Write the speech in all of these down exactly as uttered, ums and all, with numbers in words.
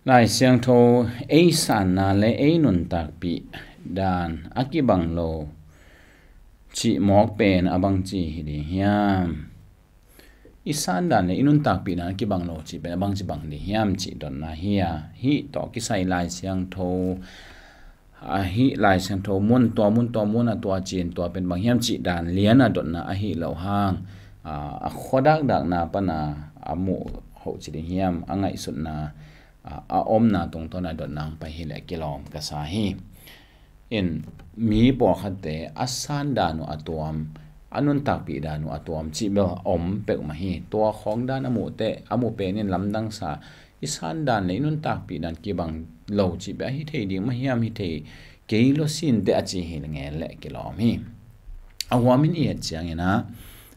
Lai Siangtho ei sanna le ei nuntakpih dan a kibang lo cih mawk pen a bangci hi ding hiam? I san dan le i nuntakpih dan a kibang lo cih pen a bangci bang ding hiam cih dotna hi a, hih tawh kisai Lai Siangtho, a, hih Lai Siangtho mun tua mun tua mun a tua cin tua pen bang hiam cih dan lian a dotna ahi lo hang, a, a khuadakdakna pana a muh hoh ci ding hiam, a ngaihsutna, a, a omna tungtawn a dotna hong pai hileh kilawm ka sa hi. In mi pawlkhatte a san dan uh a tuam, a nuntakpih dan uh a tuam cih bel om peuhmah hi. Tua khawng dan a muh teh, a muh pen in lamdang sa, i san dan le i nuntakpih dan kibang lo cih bel a hi thei ding mah hiam, hi thei kei lo sin teh a ci hi ngel leh kilawm hi. A huamin i et ciangin ah,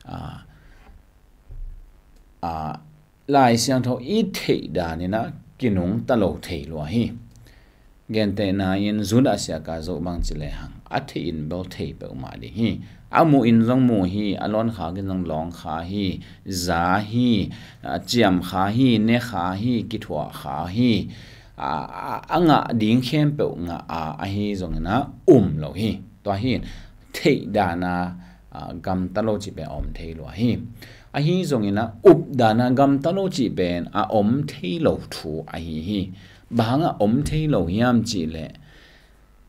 a, a, Lai Siangtho i theih dan in ah kinungta lo thei lua hi. Gentehna in Judas Iskariot bang ci lehang a theih in bel thei peuhmah ding hi. A muh in zong mu hi, a lawn khak in zong lawn kha hi, za hi, a, ciam kha hi, ne kha hi, kithuah kha hi, a, a, a ngah ding khempeuh ngah a, ahi zongin ah um lo hi. Tua hi in theih dan a, a, gamta lo cih pen a om thei lua hi. Ahi zongin ah up dan a gamta lo cih pen a om thei lo thu ahi hi. Bang hangah om thei lo hiam cih leh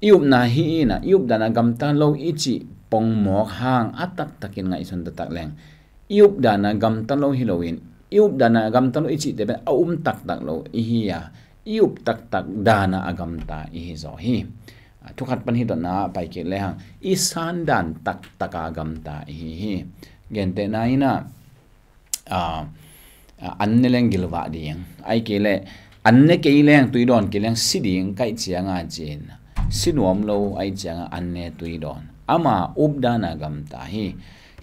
i upna hi in ah, i up dan a gamta lo i cih pongmawk hang a taktakin ngaihsun taktak leng, i up dan a gamta lo hi loin, i up dan a gamta lo i cihte pen a um taktak lo i hi a, i up taktak dan a a gamta i hi zaw hi. A, thu khat pan hi dotna ah pai kik lehang i san dan taktak a gamta i hi hi. Gentehna in ah, a, a, an ne leng gilvah ding, ahih kei leh an ne kei leng, tui dawn kei leng si ding ka hih ciang a ci-in, si nuam lo ahih ciang a an ne tui dawn, ama up dan a gamta hi.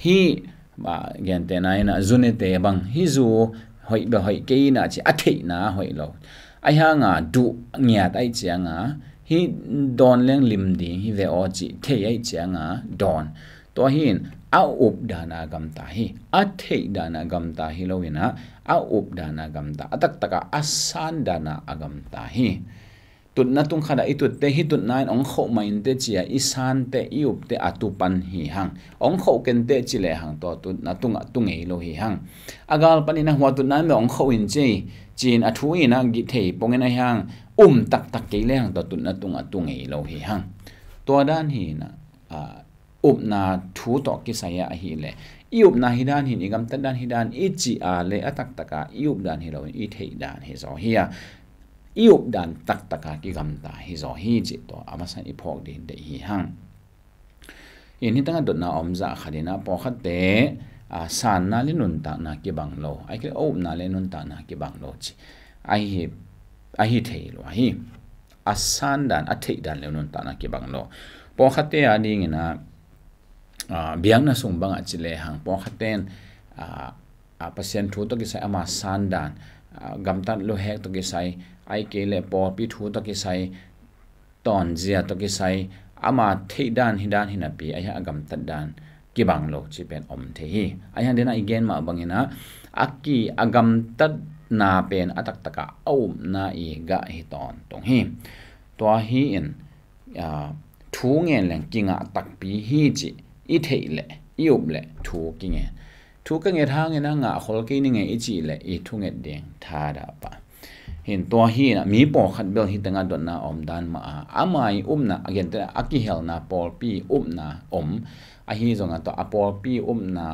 Hih, a, gentehna in ah zu nete bang, hih zu hoih beh hoih kei in ah ci, a theihna hoih lo, ahi hang a duh ngiat ahih ciang a hih dawn leng lim ding hi ve aw cih thei ahih ciang a dawn. Tua hi in a up dan a gamta hi. A theih dan a gamta hi loin ah, a up dan a gamta, a taktak a a san dan a a gamta hi. Tutna tung khat ah i tutte, hih tutna in ong khoh mah inteh ci-a i sante, i upte a tu pan hi hang. Ong khoh kenteh ci lehang tua tutna tungah tu ngei lo hi hang. A gal panin ah hua tutna in beh ong khoh in ci, ci-in a thu in ah gih thei pongin ahi hang, um taktak kei lehang tua tutna tungah tu ngei lo hi hang. Tua dan hi in ah, a, upna thu tawh kisai ah ahih leh, i upna hi dan hi in, i gamtat dan hi dan i cih a leh a taktak a i up dan hi loin i theih dan hi zaw hi a, i up dan taktak a kigamta hi zaw hi cih tua a masa in i phawk ding deih hi hang. In hih tangah dotna a om zah khat in ah pawlkhatte, a, sanna le nuntakna kibang lo, ahih kei leh a upna le nuntakna kibang lo ci ahi, ahi thei lua hi. A san dan, a theih dan le nuntakna kibang lo. Pawlkhatte a dingin ah, a, biakna sung bangah ci lehang pawlkhatte in, a, a, Pasian thu tawh kisai ama san dan, a, gamtat luhek tawh kisai, ahih kei leh pawlpi thu tawh kisai, tawnzia tawh kisai, ama theih dan hi dan hi napi, ahi hang a gamtat dan kibang lo cih pen om thei hi. Ahi hang dena i gen mah bangin ah, a ki a gamtatna pen a taktak a a upna i gah hi tawntung hi. Tua hi in, a, thu ngen leng kingah takpi hi cih i theih leh, i up leh thu kingen. Thu ka nget hangin ah ngah khol kei ning e i cih leh i thunget ding thadah pah. Hi in tua hi in ah mi pawlkhat bel hih tengah dotna a om dan mah a, ama i upna, a genteh a kihelna pawlpi upna om. Ahi zongin tua a pawlpi upna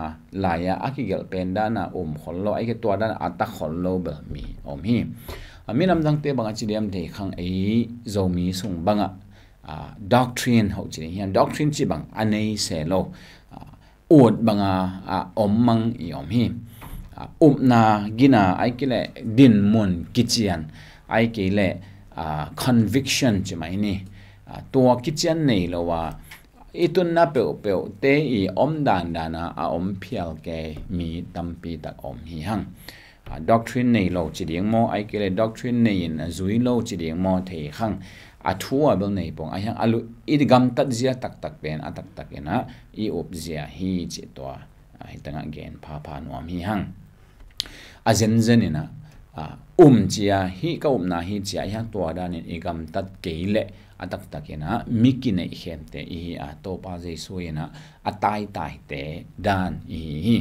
lai-a a kigelh pen dan a um khol lo, ahih kei leh tua dan a a ta khol lo bel mi om hi. A, mi lamdangte bangah ci diam thei khang, ei Zomi sung bangah, a, doctrine hoh ci ding hiam, doctrine cih bang a nei se lo, a, ut banga, a, om mang i om hi. A, upna, gina, ahih kei leh dinmun, kician, ahih kei leh, a, conviction ci mai ni. A, tua kician nei lo a, i tunna peuhpeuhte i om dandan a, a om phial kei mi tampi tak om hi hang. A, doctrine nei lo ci ding maw, ahih kei leh doctrine nei in a zui lo ci ding maw, thei khang. A thu a bel nei pong, ahi hang a lu-, i gamtat zia taktak pen a taktak in ah i up zia hi cih tua, a, hih tengah gen phapha nuam hi hang. A zenzen in ah, um cia, hih ka upna hi cia, hih tua danin i gamtat kei leh a taktakin ah mi kineihkhemte i hi a, Topa Jesu in ah a taitaite dan i hi hi.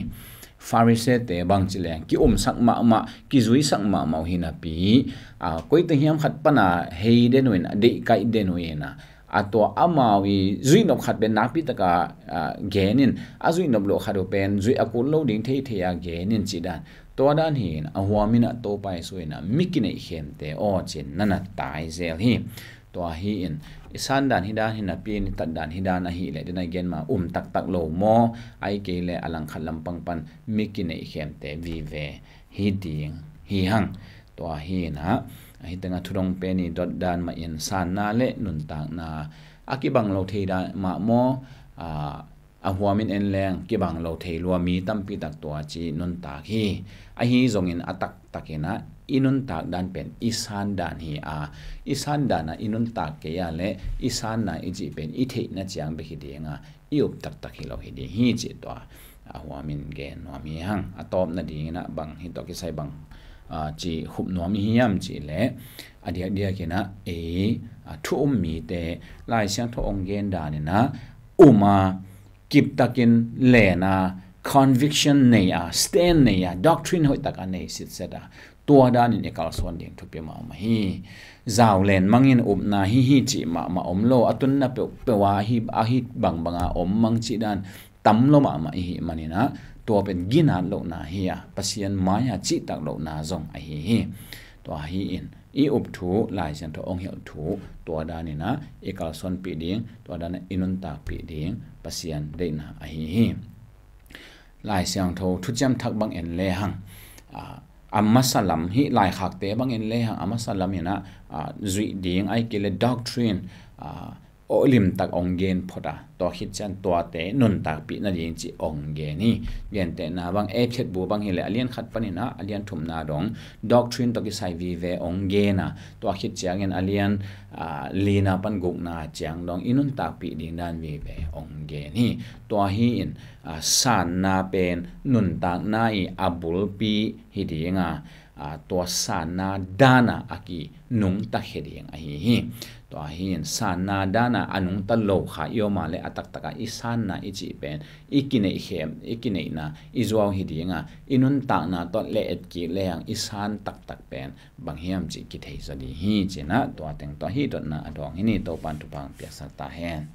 Farisee-te bang ci leng ki-umsak mahmah, kizuisak mahmah uh hi napi, a, koite hiam khat pana hei den uh in ah, deihkaih den uh in ah, a tua amau i zuihnop khat pen nakpi taka, a, gen in, a zuihnop loh khat uh pen zuih a kul lo ding theithei a gen in cih dan. Tua dan hi in a huam in ah Topa Jesu in ah mi kineihkhemte aw ci-in na na tai zel hi. Tua hi in i san dan hi dan hi napi in i tat dan hi dan ahih leh den a gen ma um taktak lo maw, ahih kei leh a langkhat lampang pan mi kineihkhemte vive hi ding hi hang. Tua hi in ah, ahi tengah thudong pen i dot dan mah in sanna le nuntakna a kibang lo thei dan mah maw, a, a huam in en leng kibang lo thei lua mi tampi tak tua ci nuntak hi. Ahi zongin a taktakin ah i nuntak dan pen i san dan hi a, i san dan ah i nuntak kei a leh i sanna i cih pen i theihna ciang bek hi ding a, i up taktak hi lo hi ding hi cih tua a huam in gen nuam hi hang. A tawp nadingin ah bang hih tawh kisai bang, a, ci hup nuam i hiam cih leh, a diakdiakin ah ei, a, thu um mite Lai Siangtho hong gen danin ah um a, kiptakin len a, conviction nei a, stand nei a, doctrine hoihtak a nei sitset a, tua danin i kalsuan ding thupi mahmah hi. Zau len mangin upna hi hi cih mahmah om lo, a tunna peuhpeuh a hi, a hi bangbang a om mang cih dan tam lo mahmah i hih manin ah, tua pen ginat lohna hi a, Pasian mai-a cihtak lohna zong ahi hi. Tua hi in i up thu, Lai Siangtho hong hilh thu, tua danin ah i kalsuanpih ding, tua danin i nuntakpih ding Pasian deihna ahi hi. Lai Siangtho thuciam thak bang en lehang, a, a masa lam hi, laikhakte bang en lehang a masa lam in ah, a, zuih ding, ahih kei leh doctrine, a, aw limtak hong gen phot a, tua khit ciang tuate nuntakpih nading cih hong gen hi. Gentehna bang, Efesa bu bang hi leh a lian khat panin ah a lian thumna dong doctrine tawh kisai vive hong gen a, tua khit ciangin a lian, a, lina pan gukna ciang dong i nuntakpih ding dan vive hong gen hi. Tua hi in, a, sanna pen nuntakna i a bulpi hi ding a, a, tua sanna dan a a kinungta khia ding ahi hi. Tua hi in sanna dan a a nungta lo kha i om a leh a taktak a i sanna i cih pen i kineihkhem, i kineihna i zuau hi ding a, i nuntakna tawh le-et kik lehang i san taktak pen bang hiam cih kithei zaw ding hi ci-in ah, tua teng tawh hih dotna a dawng hi ni. Topa'n thupha hong piaksak ta hen.